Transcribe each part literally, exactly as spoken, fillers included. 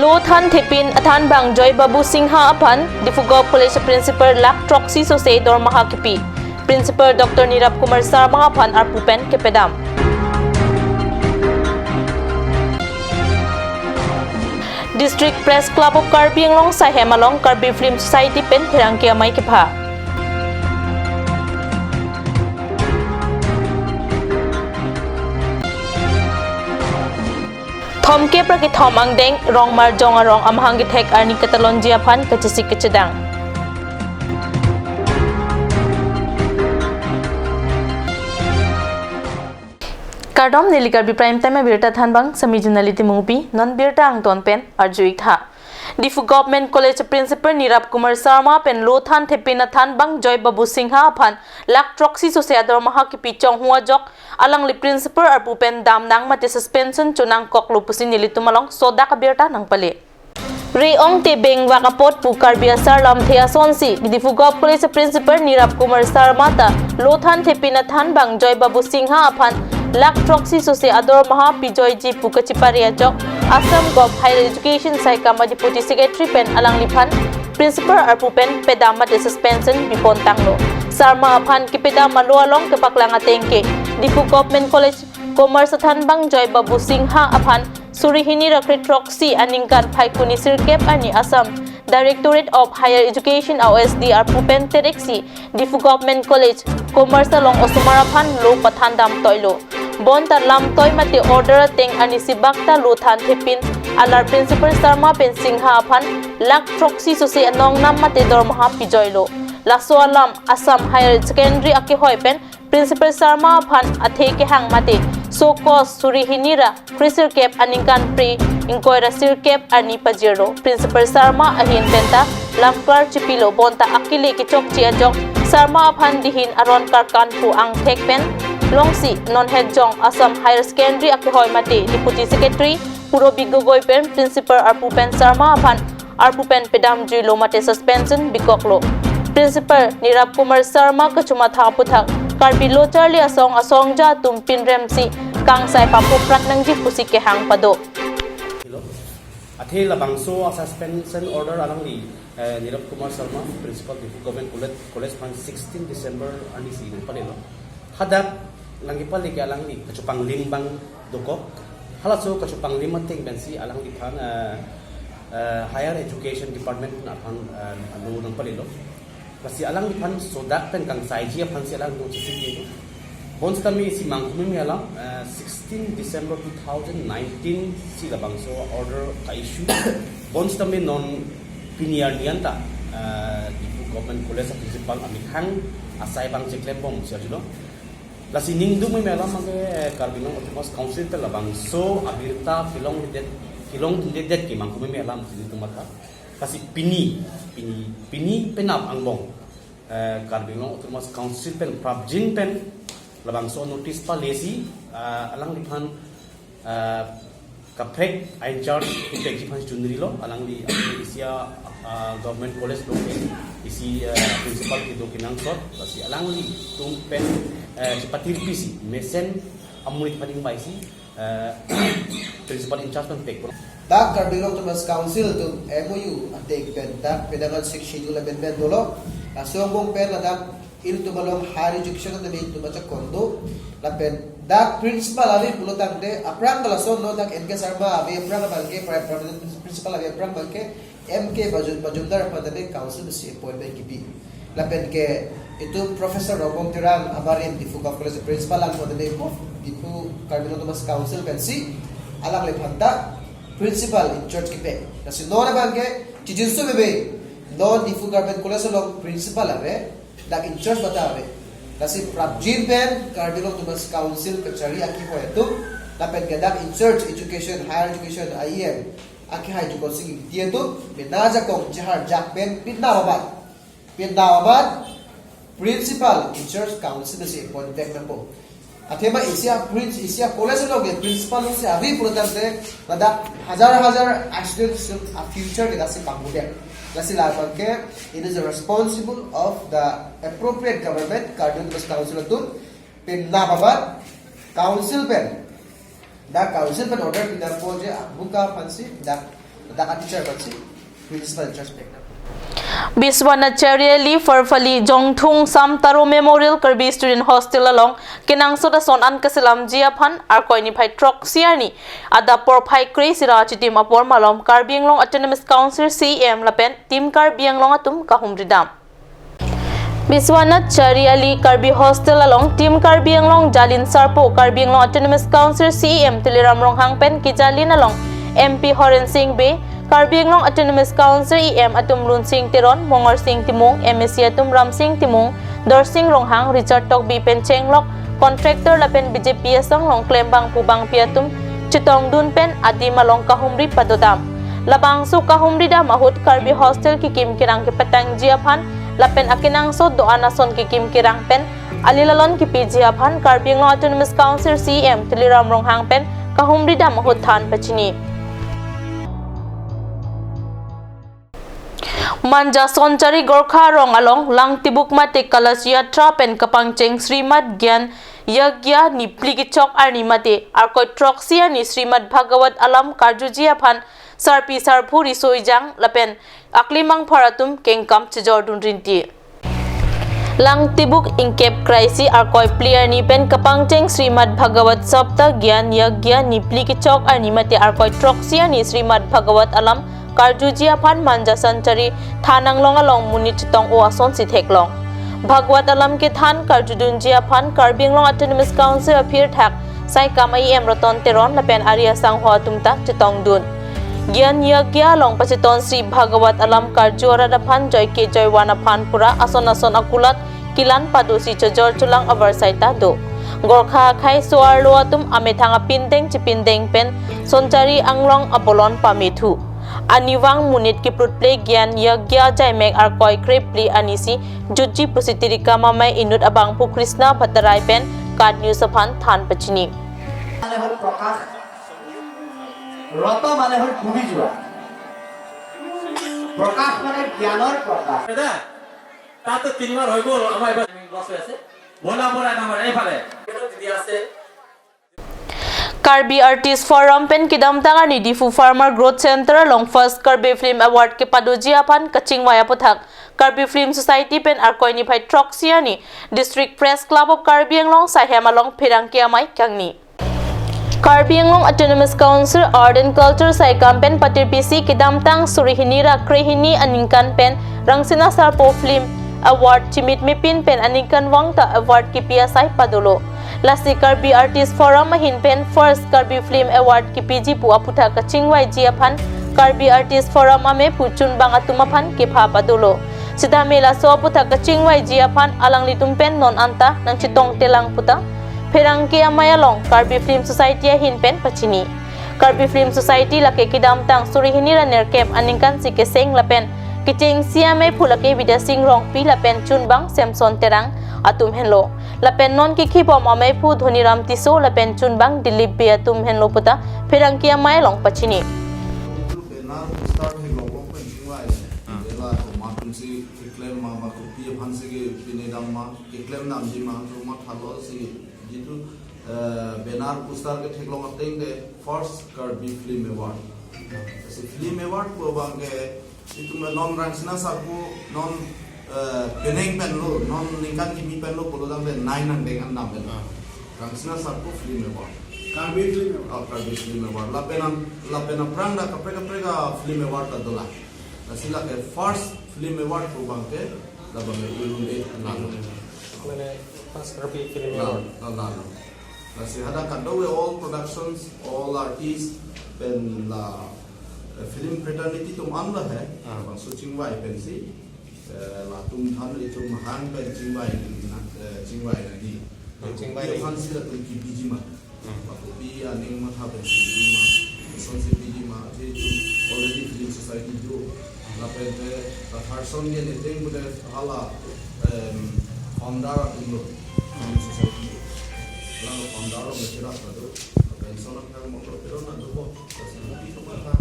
Lothan thepin athanbang Joy Babu Singha aphan Diphu Govt College Principal lakh throksi sose dormaha kipi. Principal Doctor Nirab Kumar Sharma aphan arpu pen kepedam. District Press Club of Karbi Anglong Saihem along Karbi Film Society pen pherangke amei kepha. Thomkep ra kethom angdeng Rongmarjong arong amahang kethek arni katalonji aphan kachesik kachedang. Kardom, neli Karbi Prime Time abirta thanbang, sami Junali Timungpi, non birta angton pen arju-ik tha. Diphu Government College Principal Nirab Kumar Sharma pen Lothan thepin athanbang Joy Babu Singha aphan lakh throksi sose adormaha kipi chonghu ajok alangli Principal arpu pen damnang mate suspension chonangkoklo pusi nelitum along sodak abirta nangpale. Re-ong te bengvak apot pu Karbi asar lamthe asonsi Diphu Govt College Principal Nirab Kumar Sharma ta Lothan thepin athanbang Joy Babu Singha aphan lakh throksi sose adormaha pijoiji pu kachipare ajok Assam Govt Higher Education Saikam a Deputy Secretary pen alangliphan Principal arpu pen pedam mate suspension bipon tanglo. Sharma aphan kepedam alo along kepaklang ateng ke Diphu Government College Commerce athanbang Joy Babu Singha aphan suri hini ra kre throksi aningkan Phaikuni sirkep arni Assam Directorate of Higher Education a OSD arpu pen tereksi Diphu Government College Commerce along osomar aphan lo pathandam toilo. Bonta lamtoi mate order ateng arnisi bak ta Lothan thepin alar Principal Sharma pen Singha aphan lakh throksi sose anong nam mate dormaha pijoilo. Laso alam Assam Higher Secondary akehoi pen Principal Sharma aphan athe kehang mate so kos suri hini ra kre sirkep aningkan pre ingkoi ra sirkep arni pajirlo. Principal Sharma ahin penta lamklar chipilo, bonta akile kechokche ajok Sharma aphan dihin aron karkan pu angthek pen longsi non hetjong Assam Higher Secondary akehoi mate Deputy Secretary Purbi Gogoi pen Principal arpu pen Sharma aphan arpu pen pedamjuilo mate suspension bikoklo. Principal Nirab Kumar Sharma kachomatha aphuthak Karbi lo charli asong asongja atum pinremsi kangsai paphoprak nangji pusi kehang pado. Hello. Athe labangso a suspension order alangli, eh, Nirab Kumar Sharma, Principal Diphu Government College, College aphan sixteen December arnisi nangpalelo. Hadak nangkepale ke alangli kachopanglim abang dokok. Halaso kachopanglim ateng pensi alangliphan, eh, eh, Higher Education Department aphan, eh, lo nangpalelo. Lasi alangliphan sodak pen kangsaiji aphansi alang do chisi ke. Bonsitame isi mangkumi alam, eh, sixteen December two thousand nineteen si labangso order ka-issue. Bonsitame non pini arni anta, eh, Diphu Government College a Principal amethang asai abang cheklembom si arjulo. Lasi ningdung me alam abangke, eh, Karbi Anglong Autonomous Council pen labangso abirta kelongledet, kelongledet ke mangkumi alam si ningdung mata. Lasi pini, pini, pini penap angbong, eh, Karbi Anglong Autonomous Council pen prapjin pen labangso notice palesi, eh, alangliphan, eh, kaprek a in charge ipekji aphan chunrilo, alangli, alangli isi a, ah, government college lo ke isi, eh, principal kedo kenangsot, lasi alanglitum pen, eh, chepatirpisi mesen amonit aphan ingvaisi, eh, principal in charge pen pekpo. Dak Karbi Anglong Autonomous Council atum M O U ateng pen dak pedang an Sixth Schedule amendment dolo. Laso angbong pen ladak ilitum along higher education ateng ilitum achakon do. Lapen dak principal ave pulo tangte aphrang ke lason lo, dak N K Sharma ave aphrang abangke pri-, permanent principal ave aphrang abangke M K Majum-, Majumdar aphan tame council si appointment kipi. Lapen ke itum Professor Rongbong Terang abarim Diphu Govt College principal lang aphan tame ko Diphu Karbi Anglong Autonomous Council pensi alangliphan ta principal in charge kipi. Lasi non abangke chijinso bebe non Diphu Government College along principal ave, dak in charge mate ave. Lasi prapjin pen Karbi Anglong Autonomous Council kachari akehoi atum, lapen ke dak in charge education, higher education, I E M, akehai jukon sing ti atum, mena jakong jahar jak pen pinna amat. Pinna amat principal in charge council si appoint vek nangpo. Athema isi a prince, isi a college along ke principal si ave pulo tangte, ladak hajar hajar students a future ke lasi pangbudet. Lasi labangke, it is the responsible of the appropriate government, Karbi Autonomous Council atum, pinna amat council pen, dak council pen order pinangpo je abuka aphansi dak Dak a-teacher batsi, principal in charge pek. Biswanath Chariali, Pharphali, Jongthung Sam Taro Memorial Karbi Student Hostel along kenangsot ason an kaselamji aphan Arkoi niphai throksi arni adap porphai kre-isi ra achitim apor malom Karbi Anglong Autonomous Council C E M lapen Team Karbi Anglong atum kahumri dam. Biswanath Chariali Karbi Hostel along Team Karbi Anglong jalin sarpo Karbi Anglong Autonomous Council C E M Tuliram Ronghang pen kejalin along M P Horen Sing Bey, Karbi Anglong Autonomous Council E M atum Lunsing Teron, Mongorsing Timung, M A C atum Ramsing Timung, Dorsing Ronghang, Richard Tokbi pen chenglok contractor lapen B J P asong along klembang pu bangpi atum chetongdun pen adim along kahumri padodam. Labangso kahumri dam ahut Karbi hostel kekim kerang kepatangji aphan lapen akenangsot do-an ason kekim kerang pen alilalon kepiji aphan Karbi Anglong Autonomous Council C E M Tuliram Ronghang pen kahumri dam ahut than pachini. Manja Sonchari Gorkha Rong along Langtibuk mate Kalash Yatra pen kapangcheng Srimad Gyan Yagya nipli kechok arni mate Arkoi throksi arni Srimad Bhagavat alam karjuji aphan sarpi sarpo riso ejang lapen aklimang phar atum kengkam chejordun rinti. Langtibuk ingkep kre-isi Arkoi phli arni pen kapangcheng Srimad Bhagavat Sapta Gyan Yagya nipli kechok arni mate Arkoi throksi arni Srimad Bhagavat alam karjuji aphan Manja Sonchari than anglong along monit chetong-o asonsi theklong. Bhagavat alam kethan karjudunji aphan Karbi Anglong Autonomous Council aphirthak Saikam E M Ratan Teron lapen ari asangho atum ta chetongdun. Gyan Yagya along pacheton Sri Bhagavat alam karju arat aphan joike joivan aphan pura ason ason akulat kelang padosi chojor cholang avarsai ta do. Gorkha akhei so-arlo atum amethang apindeng chepindeng pen Sonchari anglong abolon pamethu. Anivang monit kiprutple Gyan Yagya jaimek Arkoi kre-phli arnisi jutji pusi Tirikam Amei inut abangphu Krishna Bhattarai pen KAT News aphan than pachini. মানে হ'ল প্ৰকাশ, ৰত মানে হ'ল ডুবি যোৱা, প্ৰকাশ মানে জ্ঞানৰ প্ৰকাশ। দাদা, তাত তো তিনিবাৰ হৈ গ'ল, আমাৰ এইবাৰ লছ হৈ আছে। ভোলা বৰা নামৰ এইফালে। এইটো যদি আছে। Karbi Artist Forum pen kedamtang arni Diphu Farmer Growth Center along First Karbi Film Award kepadoji aphan kachingvai aputhak Karbi Film Society pen Arkoi niphai throksi arni District Press Club of Karbi Anglong Saihem along pherangke amei kangni. Karbi Anglong Autonomous Council Art and Culture Saikam pen patirpisi kedamtang suri hini ra kre-hini aningkan pen Rangsina Sarpo Film Award chimit mepin pen aningkanvang ta award kipi asai padolo. Lasi Karbi Artist Forum ahin pen First Karbi Film Award kipiji pu aputhak kachingvaiji aphan Karbi Artist Forum amephu chunbang atum aphan kepha padolo. Sitame laso aputhak kachingvaiji aphan alanglitum pen non anta nangchetongtelang puta pherangke amei along Karbi Film Society ahin pen pachini. Karbi Film Society lake kedamtang suri hini ra nerkep aningkansi keseng lapen kechengsi amephu lake Bidya Sing Rongpi lapen chunbang Samson Terang atum henlo. Lapen non kekhibom amephu Dhoniram Tisso lapen chunbang Dilip Bey atum henlo puta pherangke amei along pachini. Banner poster theklong pen chingvai. Ah. Ela komat atumsi keklem ma, ma kopi aphansi kepine dam ma, keklem damji ma, to mathalo si jitu, eh, banner poster ketheklong ateng de First Karbi Film Award. Si Film Award pu abang ke itum non Rangsina Sarpo non, eh, penang penlo, non ningkan kimi penlo pulo tangte nai nangdeng an dam pen. Ah. Rangsina Sarpo Film Award. Karbi Film Award. Oh, Karbi Film Award. Lapen an, lapen aphrang ta kaprek kaprek a Film Award ta dolang. Lasi lake First Film Award pu abang ke, labang ke Irun Eight la. Mane First Karbi Film Award. La, la, la. Lasi hadak kadokave all productions, all artists, pen la, eh, film fraternity atum an lahei. Ah. Bangso chingvai pensi, eh, latum than itum hang pen chingvai nang, eh, chingvai nangji. Chingvai. Aphansi latum kepiji ma. Hmm. Kopi aning matha pensi piji ma, lasonsi piji ma, athe itum already Film Society do. Lapen te Patharson ke niteng bude hala, em, founder atum lo, Film Society. Hala founder lo mekira pado. Lapen sono kang moklo pero na dobo. Lasi kopi kopi matha.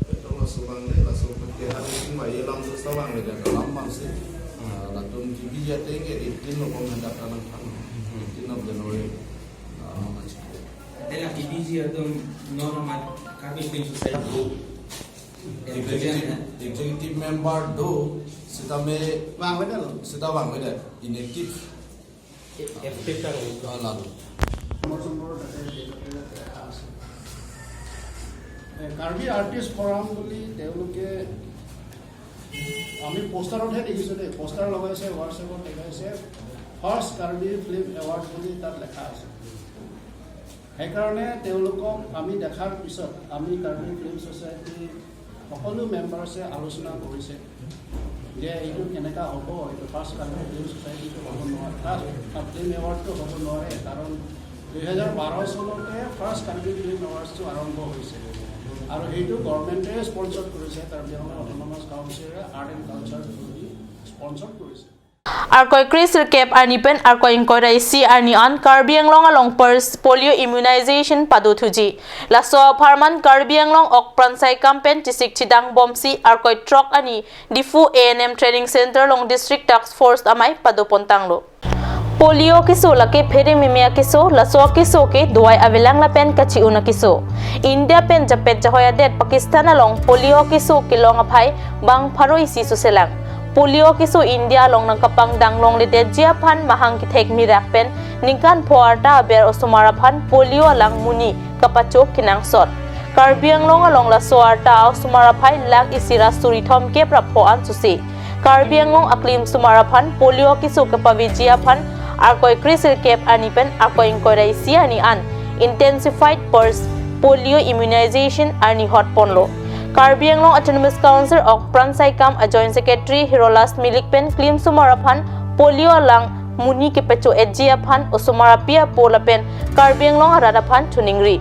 Petong laso abang le, laso ke hari sing ba ye lam do sa abang le, lam abang si. Ah, latum kepiji ateng ke eighteen lo pom hendak tanang tang. Eighteen of January. Ah, machik. Ela kepiji atum non amat Karbi Film Society. Executive, executive member do sitame vangvedet lo. Sita vangvedet, inactive. Active tang. Ah, lalu. A, Karbi artist forum বুলি তেওঁলোকে, আমি পোষ্টাৰতহে দেখিছোঁ দেই, পোষ্টাৰ লগাইছে, WhatsApp-ত দেখাইছে, ফাৰ্ষ্ট Karbi film award বুলি তাত লেখা আছে। সেইকাৰণে তেওঁলোকক আমি দেখাৰ পিছত আমি কাৰ্বি ফিল্ম ছ'চাইটি সকলো মেম্বাৰ্ছে আলোচনা কৰিছে যে এইটো কেনেকা হ'ব, এইটো ফাৰ্ষ্ট কাৰ্বি ফিল্ম ছ'চাইটিটো হ'ব নোৱাৰে, ফাৰ্ষ্ট ফিল্ম এৱাৰ্ডটো হ'ব নোৱাৰে, কাৰণ দুহেজাৰ বাৰ চনতে ফাৰ্ষ্ট কাৰ্বি ফিল্ম এৱাৰ্ডছটো আৰম্ভ হৈছে আৰু সেইটো গভৰ্ণমেণ্টে স্পনচৰ কৰিছে, কাৰ্বি আংলং অট'নমাছ কাউন্সিলে আৰ্ট এণ্ড কালচাৰ স্পনচৰ কৰিছে। Arkoi kre sirkep arni pen Arkoi ingkoi ra isi arni an Karbi Anglong along first polio immunization padothuji. Laso apharman Karbi Anglong ok pran saikam pen chisik chidang bomsi Arkoi throk arni Diphu A N M Training Center along District Task Force amei padopontanglo. Polio keso lake pherememe akeso, laso akeso ke dawai avelang lapen kachi-un akeso. India pen japet jahoi adet Pakistan along polio keso kelong aphai bang pharo isi soselang. Polio keso India along nangkapangdang longledetji aphan mahang kethek mirak pen ningkan pho arta aber osomar aphan polio alang muni kapacho kenangsot. Karbi Anglong along laso arta osomar aphai lakh isi ra suri thomkep ra pho an sose. Karbi Anglong aklimsomar aphan polio keso kepaveji aphan Arkoi kre sirkep arni pen Arkoi ingkoi ra isi arni an intensified pulse polio immunization arni hot ponlo. Karbi Anglong Autonomous Council ok pran saikam a Joint Secretary Hirolas Milik pen klimsomar aphan polio alang muni kepacho-etji aphan osomar api apo lapen Karbi Anglong arat aphan choningri.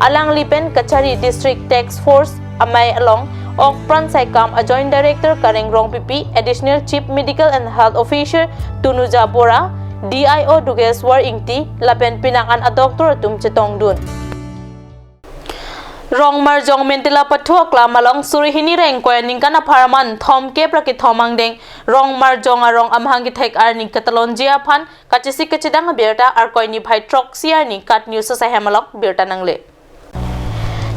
Alangli pen kachari District Task Force amei along ok pran saikam a Joint Director Kareng Rongpipi, Additional Chief Medical and Health Officer Tunuja Bora, D I O Dugeswar Ingti lapen penang an a doctor atum chetongdun. Rong Marjong Mentila Pathu aklam along suri hini ra ingkoi aningkan apharman thomkep ra kethom angdeng Rong Marjong arong amahang kethek arni katalonji aphan kachesik kachedang abirta Arkoi niphai throksi arni KAT News asaihem along birta nangle.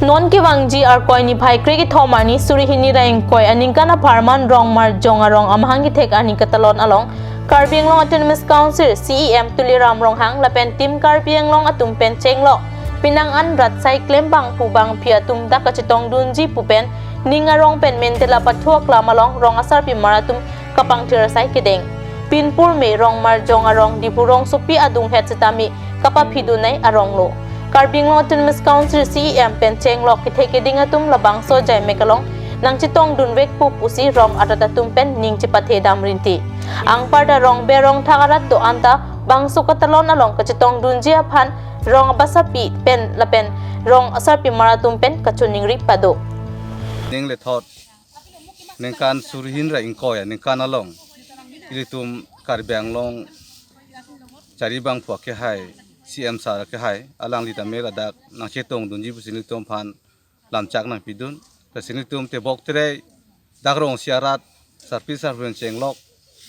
Non kevangji Arkoi niphai kre kethom arni suri hini ra ingkoi aningkan apharman Rong Marjong arong amahang kethek arni katalon along Karbi Anglong Autonomous Council C E M Tuliram Ronghang lapen Team Karbi Anglong atum pen chenglok penang an rat sai klembang pu bangphi atum dak kachetongdunji pu pen ning arong pen Mentila Pathu aklam along rong asarpimar atum kapangthir asai kedeng. Pinpur me Rong Marjong arong Diphu rongsopi adunghet sitame kapaphidun nei arong lo. Karbi Anglong Autonomous Council C E M pen chenglok kethe keding atum labangso jaimek along nangchetongdunvek pu pusi rong arat atum pen ning chepathe dam rinti. Anparta rong berong thak arat do-an ta bangso katalon along kachetongdunji aphan rong abasapi pen lapen rong asarpimar atum pen kachoningri pado. Ning lethot ningkan suri hini ra ingkoi aningkan along ilitum Karbi Anglong chari bangphu akehai C M sir akehai alangli tame ladak nangchetongdunji pusi nelitum aphan lamchak nangpidun. Lasi nelitum tebok terei dak rong isi arat sarpi sarpo pen chenglok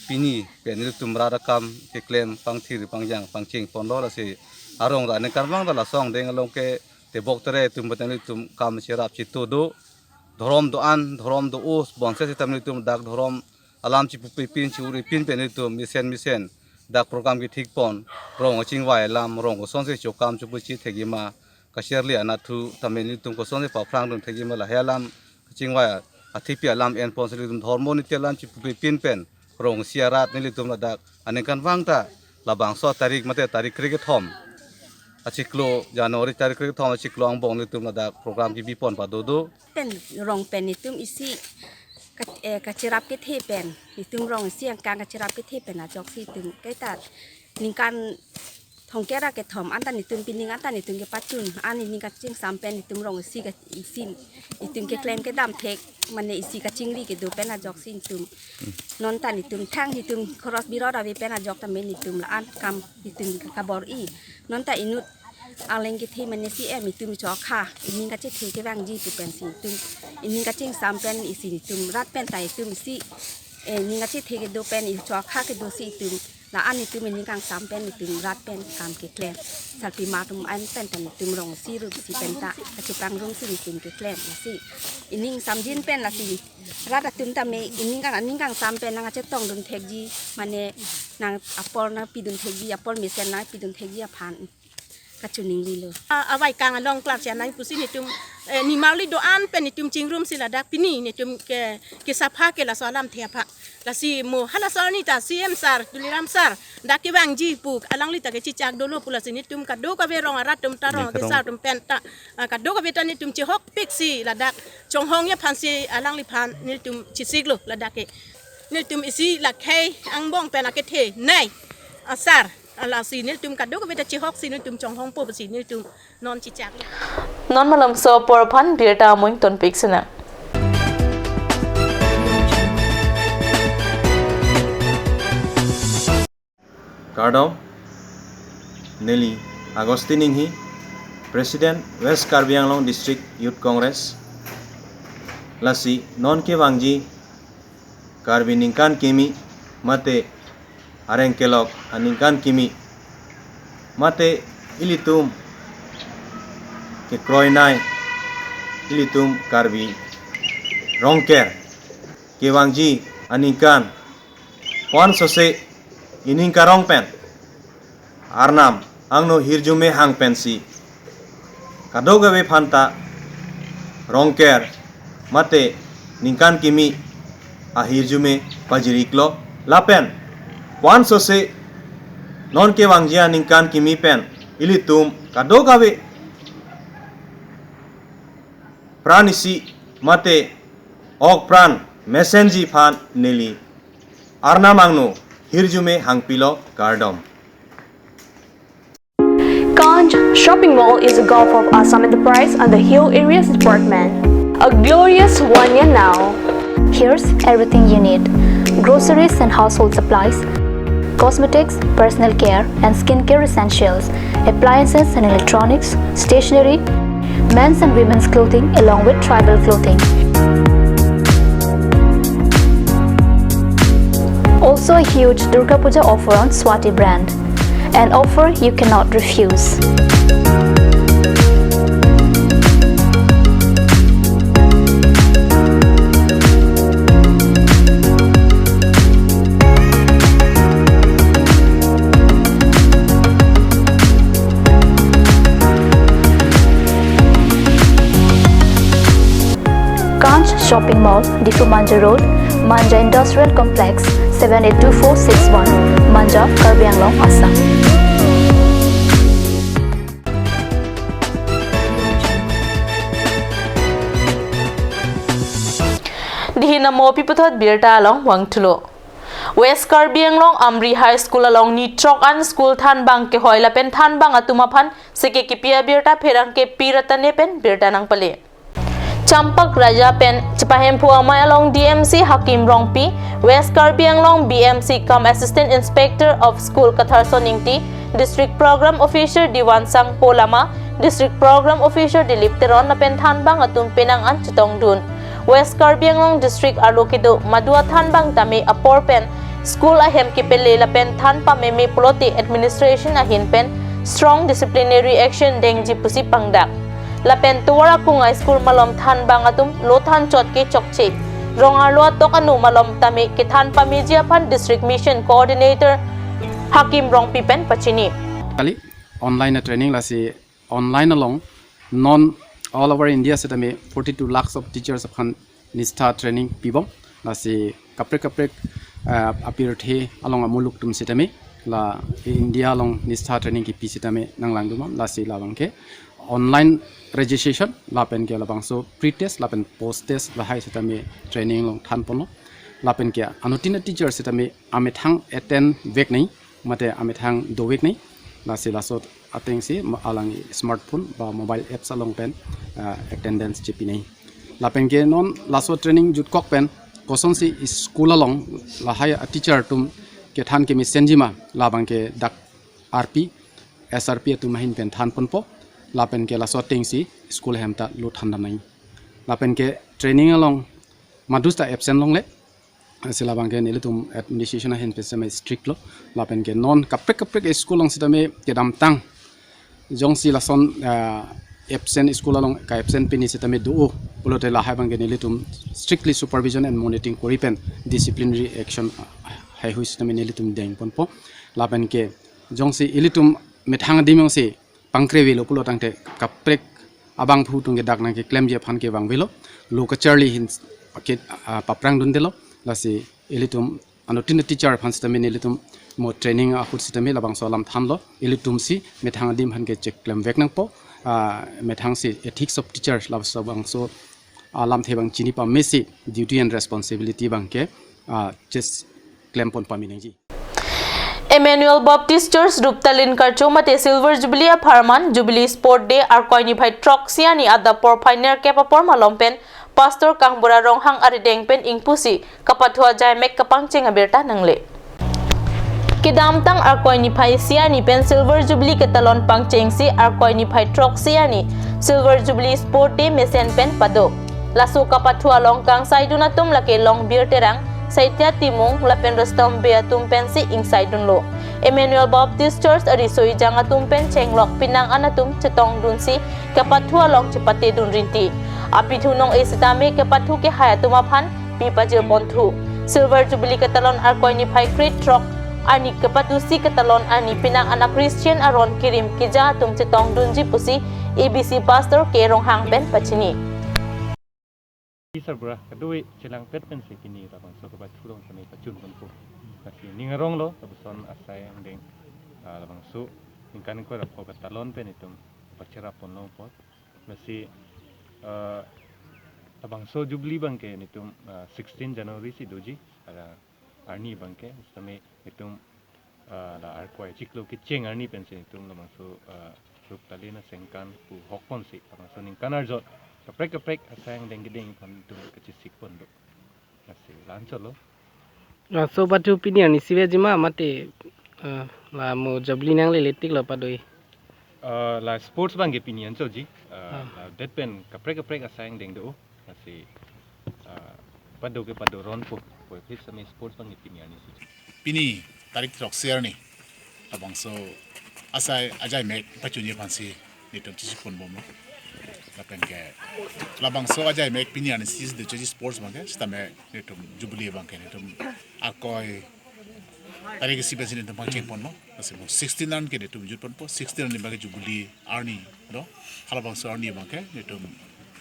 pini pen nelitum rat akam keklem pangthir pangjang pangcheng ponlo, lasi arong ra aningkan vang ta laso angdeng along ke tebok terei atum pen nelitum kam cherap chito do. Dhorom do-an, dhorom do-o bonseta sitame nelitum dak dhorom alam chipupepin chiuripin pen nelitum mesen mesen dak program kethik pon, rong kachingvai alam, rong kosonsi chokam chopuchi thekji ma, kacharli anatthu tame nelitum kosonsi paphrangdun thekji ma, lahei alam kachingvai athepi alam en ponsi nelitum dhormo niti alam chipupepin pen rong isi arat nelitum ladak aningkan vang ta labangso tarik mate tarik kre kethom achiklo, January tarik kre kethom achiklo angbong nelitum ladak program kebi pon pado do. Pen rong pen nelitum isi ka-, eh, kacherap kethe pen, nelitum rong isi angkang kacherap kethe pen ajoksi nelitum kaita ningkan thomkep ra kethom anta netum pining anta netum kepachun an nening kachingsam pen netum rong isi ka isi netum keklem kedam thek mane isi kachingri kedo pen ajoksi netum nonta netum thang netum khoros birot ave pen ajok tame netum la-an kam netum kabor-i nonta inut aleng kethe mane C M netum chokha nening kachethe kevangji pu pensi netum nening kachingsam pen isi netum rat pen ta netum isi eh, nening kachethe kedo pen i chokha kedosi netum la-an netum nening kangsam pen netum rat pen kam keklem. Sarpimar atum an pen ta netum rong isi ru isi pen ta kachepangrumsi netum keklem lasi nening samjin pen lasi rat atum tame nening kang nening kangsam pen nangkachetongdun thekji mane nang apor nangpidun thekji apor mesen nangpidun thekji aphan kachininglilo. A, avai kang along klak si anai pusi netum, eh, nimarli do-an pen netum chingrumsi ladak pini netum ke, kesapha ke laso alamthe aphan. Lasi mo halaso arni ta C M sir, Tuliram sir, dak kevangji pu alangli ta kechechak dolo pu lasi netum kadokave rong arat atum ta rong Netum. Kesar atum pen ta, ah, kadokave ta netum chehokpiksi ladak chonghongji aphansi alangliphan netum chesiklo ladak ke. Netum isi lakhei angbong pen akethenei asar. Lasi netum kadokave ta chehoksi netum chonghongpo pusi netum non chechak. Non malomso apor aphan birta amui tonpik sina. Kardom, neli Augustine Inghi, President West Karbi Anglong District Youth Congress. Lasi non kevangji Karbi ningkan kimi mate areng kelok aningkan kimi mate ilitum kekroinei ilitum Karbi Rongker kevangji aningkan pon sose ining karong pen Arnam angno hirjume hang pensi kadokave aphanta Rongker mate ningkan kimi ahirjume pajiriklo lapen pon sose non kevangji aningkan kimi pen ilitum kadokave pran isi mate ok pran mesenji aphan neli Arnam angno hirjume hangpilo, kardom. Kanch Shopping Mall is a Gulf of Assam enterprise under Hill Areas Department. A glorious one year now. Here's everything you need: groceries and household supplies, cosmetics, personal care and skincare essentials, appliances and electronics, stationery, men's and women's clothing along with tribal clothing. Also a huge Durga Puja offer on Swati brand. An offer you cannot refuse. Kanch Shopping Mall, Diphu Manja Road, Manja Industrial Complex, seven eight two four six one, Manja, Karbi Anglong, Assam. Dihin amo pi puthot birta along vangthulo. West Karbi Anglong Amri High School along ni throk an school thanbang kehoi lapen thanbang atum aphan seke kipi abirta pherangke Pi Ratane pen birta nangpale. Champak Raja pen chepahemphu amei along D M C Hakim Rongpi, West Karbi Anglong B M C cum Assistant Inspector of School Katharson Ingti, District Program Officer Diwan Sangpo Lama, District Program Officer Dilip Teron lapen thanbang atum penang an chetongdun. West Karbi Anglong District arlo kedo madua thanbang tame apor pen school ahem kepele lapen than pameme pulote administration ahin pen strong disciplinary action dengji pusi pangdak. Lapen tovar akungai school malom thanbang atum lo than chot ke chokche. Rong arlo atok anu malom tame kethan pameji aphan District Mission Coordinator Hakim Rongpi pen pachini. Kali online training lasi online along non all over India setame forty-two lakhs of teachers aphan nistha training pibom. Lasi kaprek kaprek, eh, apirthe along amuluk atum setame la India along nistha training kipi setame nanglangdunbom. Lasi labang ke online registration lapen ke labangso pre-test lapen post-test lahai setame training along thanponlo. Lapen ke anuttin teacher setame amethang attend veknei mate amethang doveknei. Lasi laso atengsi ma-, alang smartphone ba mobile apps along pen, ah, attendance chepinei. Lapen ke non laso training jutkok pen kosonsi school along lahai a teacher atum kethan kemesenji ma, labang ke dak R P, S R P atum ahin pen thanponpo. Lapen ke laso atengsi school ahem ta lo than damnang. Lapen ke training along madus ta absent longle. Lasi labang ke nelitum administration ahin pen sitame strict lo. Lapen ke non kaprek kaprek school along sitame kedamtang jongsi lason, ah, absent, school along ka-absent pini sitame do-o pulote lahai abang ke nelitum strictly supervision and monitoring kori pen disciplinary action, ah, haihui sitame nelitum dengponpo. Lapen ke jongsi ilitum methang adim jongsi pangkrevelo pulo tangte kaprek abangphu atum ke dak nangkeklemji aphan ke vangvelo. Lo kacharli ahin ke, ah, paprang dundelo. Lasi ilitum anuttin a teacher aphan sitame nelitum mo training ahut sitame labangso alam thanlo. Ilitumsi methang adim aphan ke cheklemvek nangpo. Ah, methangsi ethics of teachers labangso, labangso alamthe abang chini pamesi duty and responsibility abang ke, ah, chesklempon pame nangji. Emmanuel Baptist Church Ruptalin Karcho mate Silver Jubilee apharman Jubilee Sport Day Arkoi niphai throksi arni adap porphai nerkep apor malom pen Pastor Kangbura Ronghang arideng pen ingpusi kapathu ajaimek kapangcheng abirta nangle. Kedamtang Arkoi niphai isi arni pen Silver Jubilee ketalon pangchengsi Arkoi niphai throksi arni Silver Jubilee Sport Day mesen pen pado. Laso kapathu along kangsaidun atum lake Longbir Terang, Saitya Timung lapen Rustom Bey atum pensi ingsaidunlo. Emmanuel Baptist Church ariso ejang atum pen chenglok pinang an atum chetongdunsi kapathu along chepatedun rinti. Apithu nong-e sitame kapathu kehai atum aphan pi pajirponthu. Silver Jubilee ketalon Arkoi niphai krethrok arni kapatusi ketalon arni pinang an a Christian aron kirim keja atum chetongdunji pusi A B C Pastor K Ronghang pen pachini. Sarbura kadoi chelangpet pensi pini labangso kapathu along sitame pachunponpo. Lasi ning aronglo lapuson asai angdeng, ah, labangso ningkan ingkoi ra pho ketalon pen itum pacheraponlongpo. Lasi, ah, labangso Jubilee abang ke nelitum, ah, sixteen January si doji, ara arni abang ke, sitame nelitum, ah, la Arkoi chiklo kecheng arni pensi nelitum labangso, ah, Ruptalin asengkan pu hokponsi labangso ningkan arjot kaprek kaprek asai angdeng kedeng aphan nelitum kachesikpon do. Lasi la-anchotlo. Laso pathu pini arni isi vejima mate, eh, la mo Jubilee nanglele tik lo padoi. Eh, la sports abang ke pini anchotji. Eh, ah, la det pen kaprek kaprek asai angdeng do. Lasi, eh, pado ke pado ronpo. Puvoiphit sitame sports abang ke pini arni isi. Pini tarik throksi arni labangso asai ajaimek pachunji aphansi nelitum chisiponbomlo. Lapen ke labangso ajaimek pini arni isi doji sports abang ke, sitame nelitum Jubilee abang ke nelitum Arkoi tarik isi pensi nelitum pangchengponlo. Lasi mo sixteen arni ke nelitum jutponpo, sixteen arni abang ke Jubilee arni do. Halabangso arni abang ke nelitum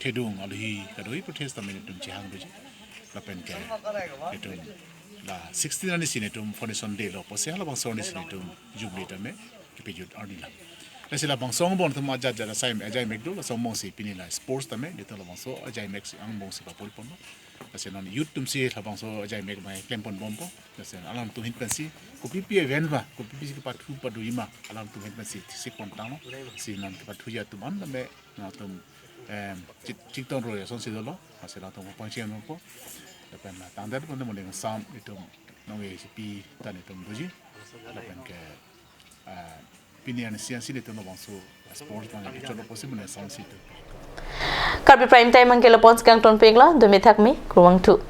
thedung alohi kadoi protest tame nelitum chehang doji. Lapen ke nelitum la sixteen arni si nelitum foundation day lo pusi halabangso arni si nelitum Jubilee tame kepajut arni lang. Lasi labangso angbong atum ajat ajat asai ajaimek do, laso angbongsi pini la sports tame, nelitum labangso ajaimek si angbongsi paporponlo. Lasi non youth atumsi labangso ajaimek abang klemponbompo. Lasi alangtum ahin pensi kopipi event ba, kopipi si kepathu padoji ma, alangtum ahin pensi sikpontanglo. Si non kepathuji atum an tame, non atum, em, chik-, chikton roi asonsi dolo. Lasi alangtum pangchengpo. Lapen la tangdet pon mo ning sam itum nong-e si pi tan itum doji. Lapen ke, ah, pini arni isi ansi nelitum labangso sports abang ke cholo pusi mo ning samsi tu. Karbi Prime Time abang ke lapu-an si kangtonpiklo, dome thakme, kurvangthu.